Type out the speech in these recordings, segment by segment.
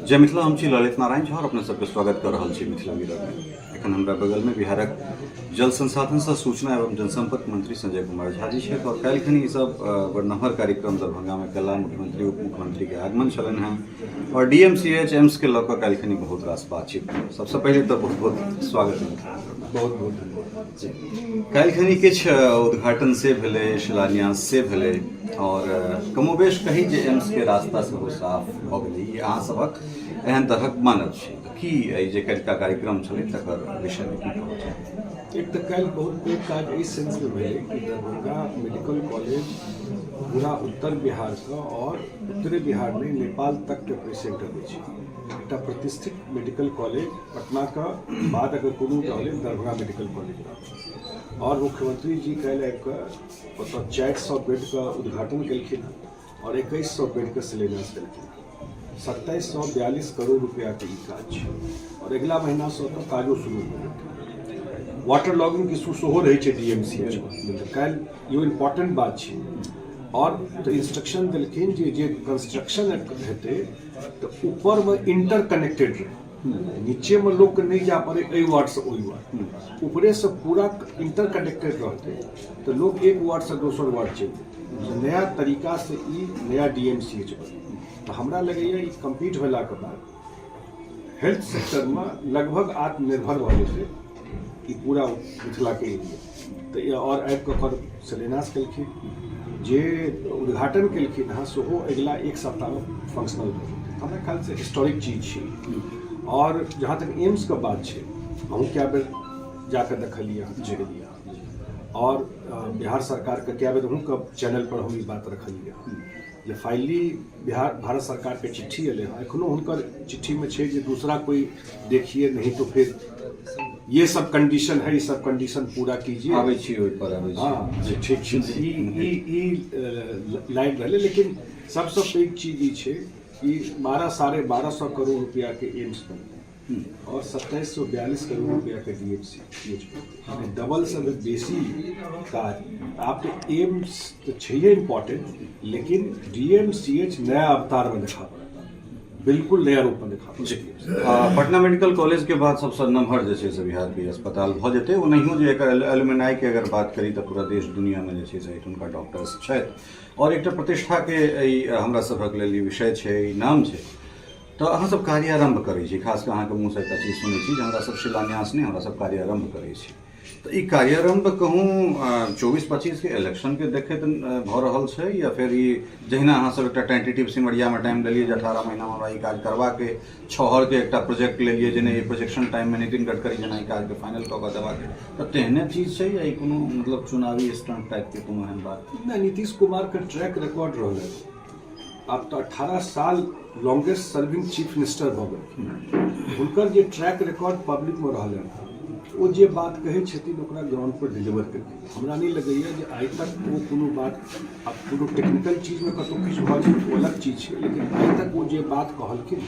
जय मिथिला। हम छी ललित नारायण झा और अपने सबके स्वागत कर रहल छी मिथिला मिरर में। एखन हमरा बगल में बिहारक जल संसाधन सह सूचना एवं जनसंपर्क मंत्री संजय कुमार झा जी छथि और काल्हिखन ई सब बड़ नमहर कार्यक्रम दरभंगा में कला मुख्यमंत्री उप मुख्यमंत्री के आगमन छलनि हेँ और डीएमसीएच एम्स के लऽ कऽ काल्हिखन बहुत रास बातचीत भेल। सबसँ पहिले तऽ बहुत बहुत स्वागत है मिथिला मिरर में। बहुत बहुत धन्यवाद जी। काल्हिखनी किछु उद्घाटन से भेलै, शिलान्यास से भेलै और कमोबेश कही जे एम्स के रास्ता सेहो साफ भऽ गेलै, ई अहाँ सभक एहन तरहक मानब छै, तऽ की एहि जे काल्हिका कार्यक्रम छलै तकर विषयमे की कहब चाहब? एक तऽ काल्हि बहुत पैघ काज एहि सेंसमे भेलै कि दरभंगा मेडिकल कॉलेज पूरा उत्तर बिहारके और उत्तरे बिहार नहि, नेपाल तकके पेशेंट अबै छै। एकटा प्रतिष्ठित मेडिकल कॉलेज पटनाके बाद अगर कोनो रहलै, दरभंगा मेडिकल कॉलेज रहलै और मुख्यमंत्री जी काल्हि आबि कऽ ओतऽ 400 बेडके उद्घाटन केलखिन हँ और 2100 बेडके शिलान्यास केलखिन हँ। 2742 करोड़ रुपैआके ई काज छै और अगिला महीनासँ ओतऽ काजो शुरू भऽ जेतै। वाटर लॉगिंग इशू सेहो रहै छै डीएमसीएच मे, तऽ काल्हि इहो इम्पोर्टेंट बात छै। और तऽ इंस्ट्रक्शन देलखिन जे जे कंस्ट्रक्शन हेतै तऽ ऊपरमे इंटर कनेक्टेड रहै, नीचेमे लोकके नहि जाय पड़ै एहि वार्डसँ ओहि वार्ड, ऊपरेसँ पूरा इंटर कनेक्टेड रहतै तऽ लोक एक वार्डसँ दोसर वार्ड चलि जेतै। नया तरीकासँ ई नया डीएमसीएच बनतै। तऽ हमरा लगैए ई कम्प्लीट भेलाके बाद हेल्थ सेक्टरमे लगभग आत्मनिर्भर भऽ जेतै ई पूरा मिथिलाके एरिया। तऽ आओर आबि कऽ ओकर शिलान्यास केलखिन, जे उद्घाटन केलखिन हँ सेहो अगिला एक सप्ताहमे फंक्शनल भऽ जेतै। हमरा ख्यालसँ हिस्टोरिक चीज छै। आओर जहाँ तक एम्सके बात छै, अहूँ कए बेर जाकऽ देखलियै हँ, गेलियै हँ और बिहार सरकारके कए बेर अहूँके चैनलपर हम ई बात रखलियै हँ जे फाइनली बिहार भारत सरकारके चिट्ठी एलै हँ। एखनो हुनकर चिट्ठीमे छै जे दूसरा कोई देखिए, नहीं तो फिर ये सब कंडीशन है, ये सब कंडीशन पूरा कीजिए। आबै छी ओहि पर, आबै छी। हँ जी, ठीक छै। ई ई ई लाइन रहलै, लेकिन सबसँ पैघ चीज ई छै कि बारह 1250 करोड़ रुपैआके एम्स बनतै और 2742 करोड़ रुपैआके डीएमसी एच बनतै, डबलसँ भी बेसी काज। आब तऽ एम्स तऽ छैहे इम्पोर्टेंट, लेकिन डीएमसीएच नया अवतारमे देखा पड़त, बिल्कुल नया रूपमे देखा पड़त। जी। पटना मेडिकल कॉलेज के बाद सबसँ नमहर जे छै से बिहारके अस्पताल भऽ जेतै। ओनाहियो जे एकर एलुमिनाइके अगर बात करी तऽ पूरा देश दुनियामे जे छै से एहिठुनका डॉक्टर्स छथि और एकटा प्रतिष्ठाके एहि हमरा सभक लेल ई विषय छै, ई नाम छै। तऽ अहाँसभ कार्यारम्भ करै छी, खास कऽ अहाँके मुँहसँ एकटा चीज सुनै छी जे हमरा सब शिलान्यास नहि, हमरा सब कार्यारम्भ करै छी। तऽ ई कार्यारम्भ कहूँ 24-25 के इलेक्शनके देखैत भऽ रहल छै या फेर ई जहिना अहाँसभ एकटा टेंटेटिव सिमरियामे टाइम लेलियै जे 18 महीनामे हमरा ई काज करबाक अइ, छहरके एकटा प्रोजेक्ट लेलियै जे नहि, ई प्रोजेक्शन टाइममे नितिन गडकरी जेना ई काजके फाइनल कऽ कऽ देबाक अइ, तऽ तेहने चीज छै या ई कोनो मतलब चुनावी स्टंट टाइपके कोनो एहन बात? नहि, नीतीश कुमारके ट्रैक रिकॉर्ड रहलै, आब तऽ 18 साल लॉन्गेस्ट सर्विंग चीफ मिनिस्टर भऽ गेलखिन। हुनकर जे ट्रैक रिकॉर्ड पब्लिकमे रहलनि हँ, ओ जे बात कहै छथिन ओकरा ग्राउंड पर डिलीवर केलखिन। हमरा नहि लगैए जे आइ तक ओ कोनो बात, आब कोनो टेक्निकल चीजमे कतहु किछु भऽ जाइ ओ अलग चीज छै, लेकिन आइ तक ओ जे बात कहलखिन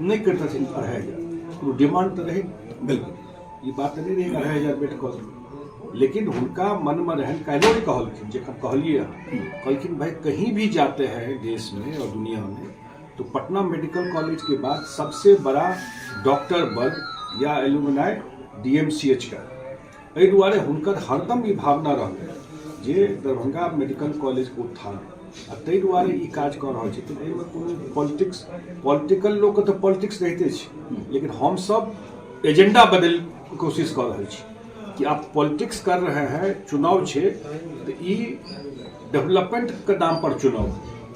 नहि करितथिन 2500, कोनो डिमांड तऽ रहै। बिल्कुल ई बात तऽ नहि रहै 2500 बेड कऽ दियौ, लेकिन हुनका मनमे रहनि। काल्हिओ नहि कहलखिन, जखन कहलियै हँ, कहलखिन भाई कहीं भी जाते हैं देश में और दुनिया में तो पटना मेडिकल कॉलेज के बाद सबसे बड़ा डॉक्टर वर्ग या एलुमनाई डीएमसीएच का। एहि दुआरे हुनकर हरदम ई भावना रहलै जे दरभंगा मेडिकल कॉलेजके उत्थान, आ ताहि दुआरे ई काज कऽ रहल छथिन। एहिमे कोनो पॉलिटिक्स, पॉलिटिकल लोकके तऽ पॉलिटिक्स रहिते छै, लेकिन हमसब एजेंडा बदलि कोशिश कऽ रहल छी कि आप पॉलिटिक्स कर रहे हैं, चुनाव छै तऽ ई डेवलपमेंट के नाम पर चुनाव,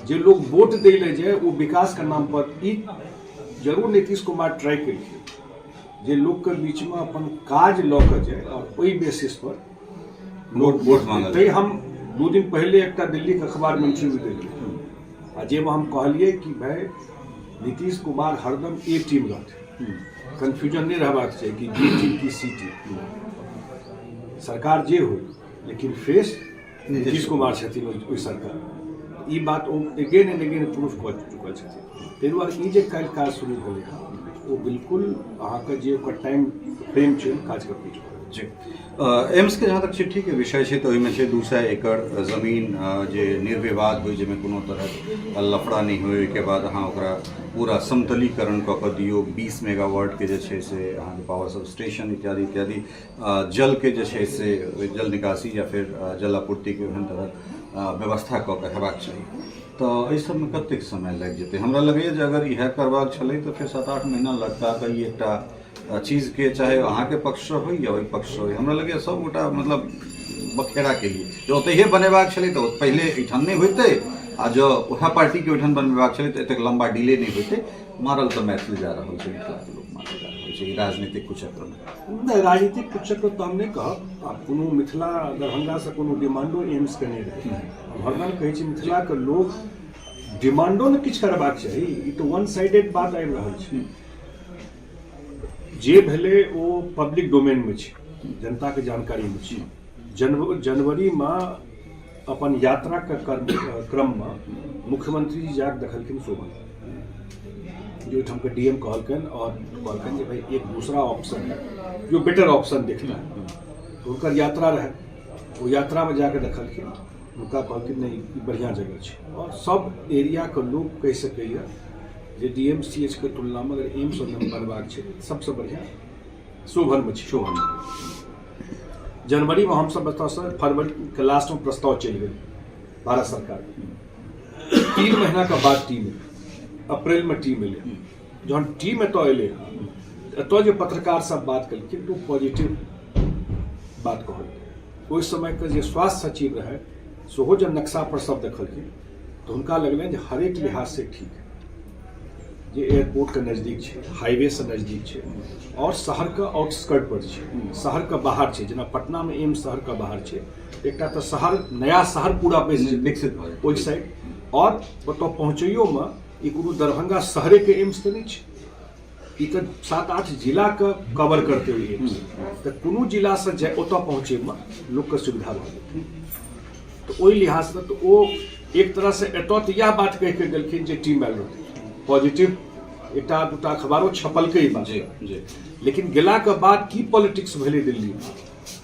जे लोग वोट दै लए जाय ओ विकास के नाम पर। ई जरूर नीतीश कुमार ट्राई केलखिन जे लोकके बीचमे अपन काज लऽ कऽ जाय और ओहि बेसिस पर वोट मांगल। तै हम 2 दिन पहिले एकटा दिल्लीके अखबारमे इंटरव्यू देलियै आ जाहिमे हम कहलियै कि भाई नीतीश कुमार हरदम ए टीम रहतै, कन्फ्यूजन नहि रहबाक चाही कि बी टीम की सी टीम, सरकार जे होइ लेकिन फेस नीतीश कुमार छथिन ओहि सरकार। ई बात ओ अगेन एंड अगेन प्रूफ कऽ चुकल छथिन। ताहि दुआरे ई जे काल्हि काज शुरू भेलै हँ ओ बिल्कुल अहाँके जे ओकर टाइम फ्रेम छै, काज कम्प्लीट भऽ गेल। जी, एम्सके जहाँ तक चिट्ठीके विषय छै तऽ ओहिमे छै 200 एकड़ जमीन जे निर्विवाद होइ, जाहिमे कोनो तरहक लफड़ा नहि होइ। ओहिके बाद अहाँ ओकरा पूरा समतलीकरण कऽ कऽ दियौ। 20 मेगावाटके जे छै से अहाँके पावर सब स्टेशन इत्यादि इत्यादि, जलके जे छै से जल निकासी या फेर जल आपूर्तिके ओहन तरहक व्यवस्था कऽ कऽ हेबाक चाही। तऽ एहि सबमे कतेक समय लागि जेतै? हमरा लगैए जे अगर इएह करबाक छलै तऽ फेर 7-8 महीना लटका कऽ ई एकटा चीजके, चाहे अहाँके पक्षसँ होइ या ओहि पक्षसँ होइ, हमरा लगैए सभगोटा मतलब बखेड़ा के लिए जँ ओतहिए बनेबाक छलै तऽ पहिले एहिठाम नहि होइतै, आ जँ उएह पार्टीके ओहिठाम बनेबाक छलै तऽ एतेक लम्बा डिले नहि होइतै। मारल तऽ मैथिल जा रहल छै, मिथिलाके लोक मारल जा रहल छै ई राजनीतिक कुचक्रमे। नहि, राजनीतिक कुचक्र तऽ हम नहि कहब। आ कोनो मिथिला दरभंगासँ कोनो डिमांडो एम्सके नहि रहै। हम हरदम कहै छी, मिथिलाके लोक डिमांडो ने किछु करबाक चाही। ई तऽ वन साइडेड बात आबि रहल छै। जे भेलै ओ पब्लिक डोमेनमे छै, जनताके जानकारीमे छै। जनवरीमे अपन यात्राके क्रममे मुख्यमंत्री जी जाके देखलखिन शोभन, जे ओहिठामके डी एम कहलकनि और कहलकनि जे भाई एक दूसरा ऑप्शन है जो बेटर ऑप्शन दिखता है। तऽ हुनकर यात्रा रहै, ओ यात्रामे जाके देखलखिन। हुनका कहलखिन नहि, ई बढ़िआँ जगह छै। आओर सब एरियाके लोक कहि सकैए जे डी एम सी एच के तुलनामे अगर एम्स बनबाक छै, सबसँ बढ़िआँ शोभनमे छै। शोभन। जनवरीमे हमसभ एतऽसँ फरवरीके लास्टमे प्रस्ताव चलि गेल भारत सरकारके। 3 महीनाके बाद टीम एलै, अप्रैलमे टीम एलै। जहन टीम एतऽ एलै, एतऽ जे पत्रकार सब बात केलखिन तऽ ओ पॉजिटिव बात कहलखिन। ओहि समयके जे स्वास्थ्य सचिव रहै, सेहो जब नक्शा पर सब देखलखिन तऽ हुनका लगलनि जे हरेक लिहाजसँ ठीक है, जे एयरपोर्टके नजदीक छै, हाईवेसँ नजदीक छै आओर शहरके आउटस्कर्ट पर छै, शहरके बाहर छै। जेना पटनामे एम्स शहरके बाहर छै एकटा, तऽ शहर, नया शहर पूरा बनि जेतै। विकसित भऽ जेतै। ओहि साइड आओर ओतऽ पहुँचैयोमे ई कोनो दरभंगा शहरेके एम्स तऽ नहि छै, ई तऽ 7-8 जिलाके कवर करतै ओहि एम्स। तऽ कोनो जिलासँ जे ओतऽ पहुँचैमे लोकके सुविधा भऽ जेतै। तऽ ओहि लिहाजसँ तऽ ओ एक तरहसँ एतऽ तऽ इएह बात कहि कऽ गेलखिन जे टीम आयल रहतै पॉजिटिव, एकटा दूटा अखबारो छपलकै ई बात। जी जी लेकिन गेलाके बाद की पॉलिटिक्स भेलै दिल्लीमे?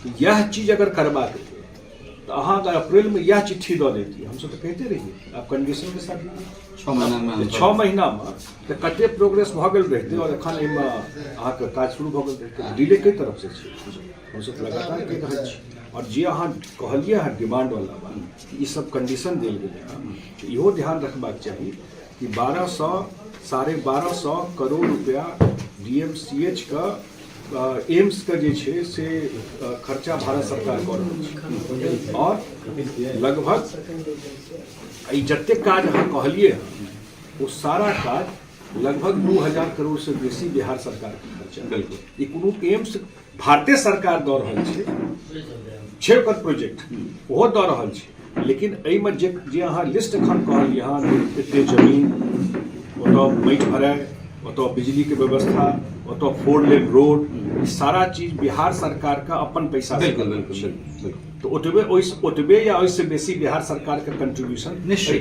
तऽ इएह चीज अगर करबाक रहै तऽ अहाँ अगर अप्रैलमे इएह चिट्ठी दऽ दैतियै, हमसब तऽ कहिते रहियै आब कंडीशनके साथ दियौ। 6 महीनामे। 6 महीनामे तऽ कते प्रोग्रेस भऽ गेल रहितै आओर एखन एहिमे अहाँके काज शुरू भऽ गेल रहितै। डिले कै तरफसँ छै? हमसब लगातार कहि रहल छी। आओर जे अहाँ कहलियै हँ डिमांडवला बात, ई सब कंडीशन देल गेलै हँ, तऽ इहो ध्यान रखबाक चाही कि 1200, 1250 करोड़ रुपया डी एम सी एच के, एम्सके जे छै से खर्चा भारत सरकार कऽ रहल छै। आओर लगभग ई जतेक काज अहाँ कहलियै हँ, ओ सारा काज लगभग 2000 करोड़ से बेसी बिहार सरकारके खर्चा। ई कोनो एम्स भारतीय सरकार दऽ रहल छै, छै ओकर प्रोजेक्ट, ओहो दऽ रहल छै। लेकिन एहिमे जे जे अहाँ लिस्ट एखन कहलियै हँ, एते जमीन, ओतऽ माटि भराइ, ओतऽ बिजलीके व्यवस्था, ओतऽ 4 लेन रोड, ई सारा चीज बिहार सरकारके अपन पैसा। बिल्कुल बिल्कुल बिल्कुल तऽ ओतबे, ओहि ओतबे या ओहिसँ बेसी बिहार सरकारके कंट्रीब्यूशन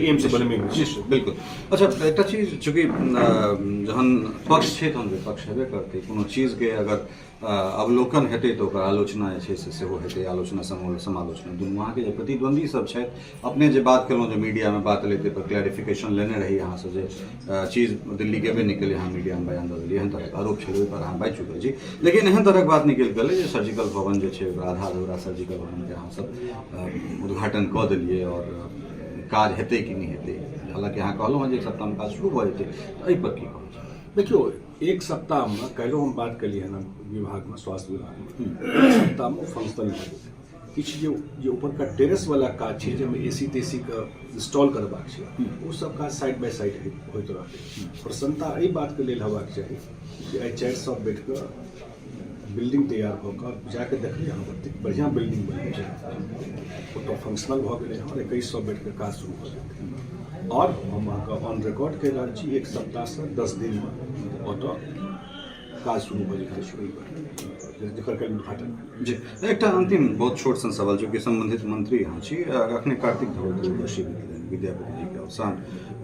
एम्स बनबैमे छै। निश्चित, बिल्कुल। अच्छा, एकटा चीज, चूँकि जहन पक्ष छै तहन विपक्ष हेबे करतै। कोनो चीजके अगर अवलोकन हेतै तऽ ओकर आलोचना जे छै से सेहो हेतै। आलोचना, समालोचना दुनू। अहाँके जे प्रतिद्वंदी सब छथि, अपने जे बात केलहुँ जे मीडियामे बात एलै, ताहि पर क्लैरिफिकेशन लेने रही अहाँसँ जे चीज दिल्ली गेबे नहि केलै, अहाँ मीडियामे बयान दऽ देलियै, एहन तरहक आरोप छलै, ओहि पर अहाँ बाजि चुकल छी। लेकिन एहन तरहक बात निकलि गेलै जे सर्जिकल भवन जे छै, ओकरा आधा अधूरा सर्जिकल भवनके अहाँ सब उद्घाटन कऽ देलियै आओर काज हेतै कि नहि हेतै? हालाँकि अहाँ कहलहुँ हँ जे एक सप्ताहमे काज शुरू भऽ जेतै, तऽ एहि पर की कहू? देखियौ, एक सप्ताहमे, काल्हिओ हम बात केलियै हन विभागमे, स्वास्थ्य विभागमे, एक सप्ताहमे ओ फंक्शनल भऽ जेतै। किछु जे जे ऊपरका टेरेसवला काज छै, जाहिमे ए सी तेसीके इंस्टॉल करबाक छै, ओ सब काज साइड बाय साइड होइत रहतै। प्रसन्नता एहि बातके लेल हेबाक चाही कि आइ 400 बेडके बिल्डिंग तैयार भऽ कऽ जाके देखलियै हम, कतेक बढ़िआँ बिल्डिंग बनि छै। ओतऽ फंक्शनल भऽ गेलै हँ, 2100 बेडके काज शुरू भऽ जेतै। आओर हम अहाँके ऑन रिकॉर्ड कहि रहल छी, एक सप्ताहसँ 10 दिनमे ओतऽ काज शुरू भऽ जेतै ओहिपर, जकर काल्हि उद्घाटन भेलै। जी, एकटा अंतिम बहुत छोट सन सवाल, चूँकि संबंधित मंत्री अहाँ छी। अखने कार्तिक धवल त्रयोदशी बीतलनि, विद्यापति जीके अवसान,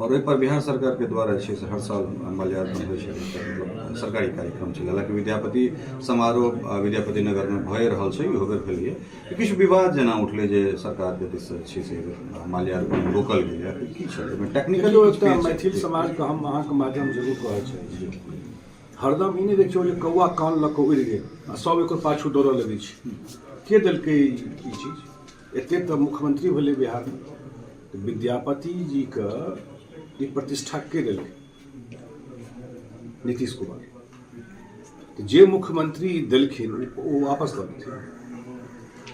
आओर ओहिपर बिहार सरकारके द्वारा जे छै से हर साल माल्यार्पण होइ छै, मतलब सरकारी कार्यक्रम छै। हालाँकि विद्यापति समारोह विद्यापति नगरमे भए रहल छै, इहो बेर भेलैए। किछु विवाद जेना उठलै जे सरकारके दिससँ जे छै से माल्यार्पण रोकल गेलै, की छलै ओहिमे टेक्निकल? एकटा मैथिल समाजके हम अहाँके माध्यम जरूर कहऽ चाहै छी, हरदम ई नहि देखियौ जे कौआ कान लऽ कऽ उड़ि गेल आ सब एकर पाछू दौड़ऽ लगै छै। के देलकै ई चीज? एते तऽ मुख्यमंत्री भेलै बिहारमे, तऽ विद्यापति जीके ई प्रतिष्ठा के देलकै? नीतीश कुमार। तऽ जे मुख्यमंत्री देलखिन ओ वापस लऽ लेथिन।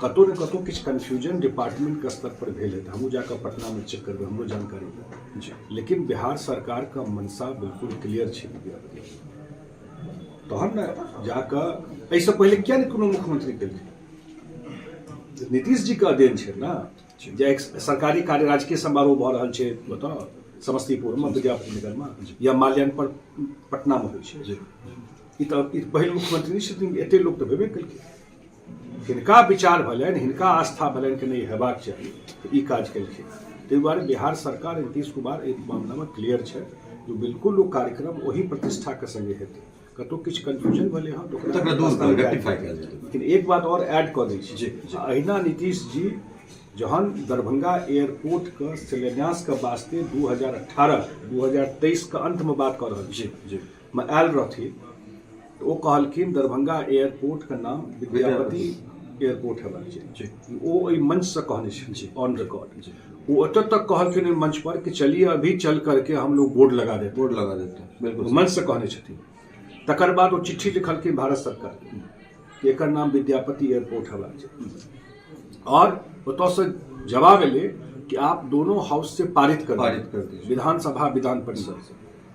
कतहु ने कतहु किछु कन्फ्यूजन डिपार्टमेंटके स्तर पर भेल हेतै, हमहूँ जाकऽ पटनामे चेक करबै, हमरो जानकारी नहि। लेकिन बिहार सरकारके मंशा बिल्कुल क्लियर छै विद्यापति, तहन ने जाकऽ एहिसँ पहिले किया नहि कोनो मुख्यमंत्री केलखिन? नीतीश जीके अध्ययन छै ने जे एक सरकारी कार्य राजकीय समारोह भऽ रहल छै ओतऽ समस्तीपुरमे विद्यापति नगरमे या माल्यार्पण पटनामे होइ छै। ई तऽ ई पहिल मुख्यमंत्री नहि छथिन, एते लोक तऽ भेबे केलखिन। हिनका विचार भेलनि, हिनका आस्था भेलनि कि नहि हेबाक चाही, तऽ ई काज केलखिन। ताहि दुआरे बिहार सरकार नीतीश कुमार एहि मामलामे क्लियर छै जे बिल्कुल ओ कार्यक्रम ओही प्रतिष्ठाके संगे हेतै। कतहु किछु कन्फ्यूजन भेलै हँ तऽ तकरा दूर कऽ रेक्टिफाई कयल जेतै। लेकिन एक बात आओर ऐड कऽ दै छी, अहिना नीतीश जी जहन दरभंगा एयरपोर्टके शिलान्यासके वास्ते 2018 2023 के अन्तमे बात कऽ रहल छी मे आयल रहथिन, तऽ ओ कहलखिन दरभंगा एयरपोर्टके नाम विद्यापति एयरपोर्ट हेबाक चाही। ओ एहि मंचसँ कहने छथिन ऑन रिकॉर्ड। वो ओतऽ तक कहलखिन ओहि मंच पर कि चलिए अभी चल करके हम लोग बोर्ड लगा देते, बोर्ड लगा देते हैं, बिल्कुल मंच से कहने छथिन। तकर बाद ओ चिट्ठी लिखलखिन भारत सरकार के कि एकर नाम विद्यापति एयरपोर्ट हेबाक चाही, और ओतऽसँ जवाब एलै कि आप दोनों हाउस से पारित कर पारित कर दीजिए। विधानसभा विधान परिषद से।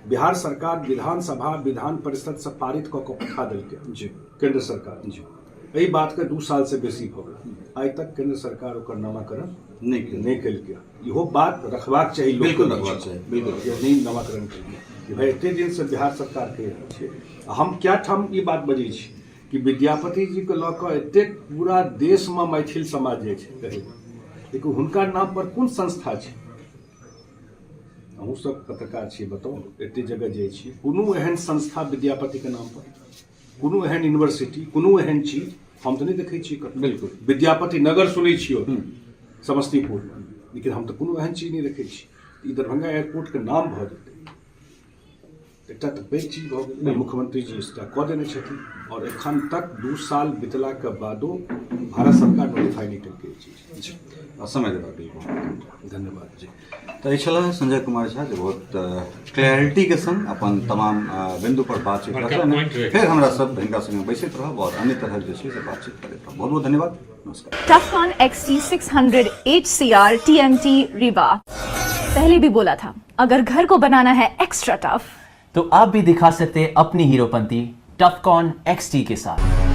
बिहार सरकार विधानसभा विधान परिषद से पारित कऽ कऽ पठा देलकै केंद्र सरकार जी। एहि बातके 2 साल से बेसी भऽ गेल, आइ तक केंद्र सरकार ओकर नामाकरण नहि केलकै। इहो बात रखबाक चाही, लोकके बिल्कुल बीच। रखबाक चाही, बिल्कुल। जे नहि नामाकरण केलकै कि भाई एते दिन से बिहार सरकार कहि रहल छै। आ हम कए ठाम ई बात बजै छी कि विद्यापति जीके लऽ कऽ एतेक पूरा देशमे मैथिल समाज जाइ छै कहै, लेकिन हुनका नाम पर कोन संस्था छै? अहूँ सब पत्रकार छियै, बताउ, एते जगह जाइ छी, कोनो एहन संस्था विद्यापतिके नाम पर, कोनो एहन यूनिवर्सिटी, कोनो एहन चीज हम तऽ नहि देखै छियै कतहु। विद्यापति नगर सुनै छियै समस्तीपुरमे, लेकिन हम तऽ कोनो एहन चीज नहि देखै छी। ई दरभंगा एयरपोर्टके नाम भऽ जेतै एकटा तऽ पैघ चीज भऽ गेलै। मुख्यमंत्री जी एकटा कऽ देने छथिन और एखन तक 2 साल बितलाके बादो भारत सरकार नोटिफाई नहि केलकै ई चीज। आ समय देबाक लेल बहुत धन्यवाद जी। तऽ ई छलाह संजय कुमार झा जे बहुत क्लैरिटीके संग अपन तमाम बिंदु पर बातचीत बड़का रखलनि। point रहै। फेर हमरा सब हिनका संगे बैसैत रहब और अन्य तरहक जे छै से बातचीत करैत रहब। बहुत बहुत धन्यवाद, नमस्कार। Tufcon XT600 HCR TMT Rewa। पहले भी बोला था, अगर घर को बनाना है एक्स्ट्रा टफ तो आप भी दिखा सकते हैं अपनी हीरोपंती टफकॉन XT के साथ।